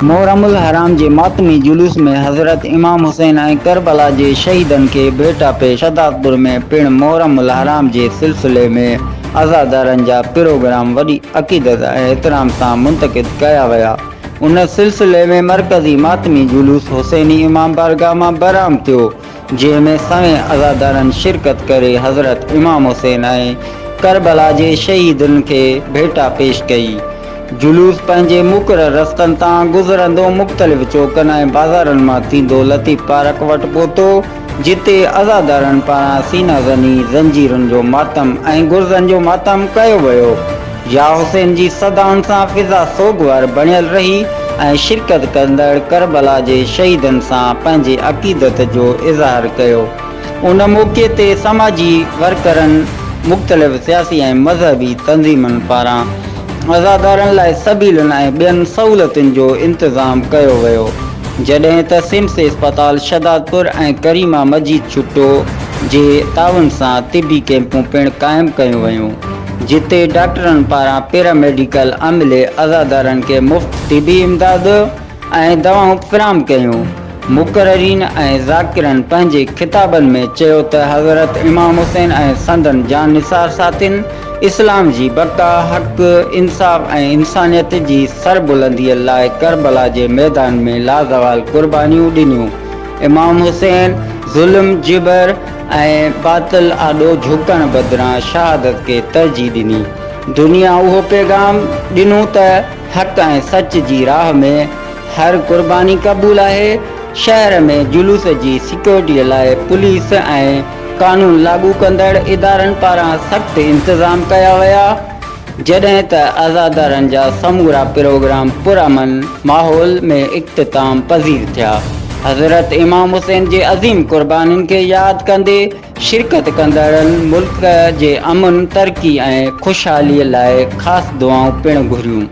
محرم الحرام جي ماتمي جلوس ۾ حضرت امام حسين ۽ ڪربلا جي شهيدن کي ڀيٽا پيش شهدادپور ۾ پڻ محرم الحرام جي سلسلي ۾ عزادارن جا پروگرام وڏي عقيدت ۽ احترام سان منتقد ڪيا ويا. ان سلسلي ۾ مرڪزي ماتمي جلوس حسيني امام بارگاهه مان برآمد ٿيو، جنهن ۾ سوين عزادارن شرڪت ڪري حضرت امام حسين ۽ ڪربلا جي شهيدن کي ڀيٽا پيش ڪئي. جلوس پنهنجي مقرر رستن تان گذرندو مختلف چوڪن ۽ بازارن مان ٿيندو لطيف پارڪ وٽ پهتو، جتي عزادارن پاران سينا زني، زنجيرن جو ماتم ۽ گرزن جو ماتم ڪيو ويو. يا حسين جي صدائن سان فضا سوڳوار بڻيل رهي ۽ شرڪت ڪندڙ ڪربلا جي شهيدن سان پنهنجي عقيدت جو اظهار ڪيو. ان موقعي تي سماجي ورڪرن، مختلف سياسي ۽ مذهبي تنظيمن پاران عزادارن لاء سبيلن ۽ ٻين سهولتن جو انتظام ڪيو ويو، جڏهن ته سمس اسپتال شهدادپور ۽ ڪريما مجيد ڇٽو جي تعاون سان طبي ڪئمپون پڻ قائم ڪيون ويون، جتي ڊاڪٽرن پاران پيراميڊيڪل عملي عزادارن کي مفت طبي امداد ۽ دوائون فراهم ڪيون. مقررين ۽ ذاڪرن پنهنجي خطابن ۾ چيو ته حضرت امام حسين ۽ سندن جان نثار ساٿين اسلام جي بقا، حق، انصاف ۽ انسانيت جي سربلنديء لاء ڪربلا جي ميدان ۾ لازوال قربانيون ڏنيون. امام حسين ظلم، جبر ۽ باطل آڏو جهڪڻ بدران شهادت کي ترجيح ڏني. دنيا اهو پيغام ڏنو ته. حق ۽ سچ جي راهه ۾ هر قرباني قبول آهي، شهر ۾ جلوس جي سيڪيورٽي لاء پوليس ۽ قانون لاڳو ڪندڙ ادارن پاران سخت انتظام ڪيا ويا، جڏهن ته عزادارن جا سمورا پروگرام پرامن ماحول ۾ اختتام پذير ٿيا. حضرت امام حسين جي عظيم قربانين کي ياد ڪندي شرڪت ڪندڙن ملڪ جي امن، ترقي ۽ خوشحالي لاء خاص دعائون پڻ گهريون.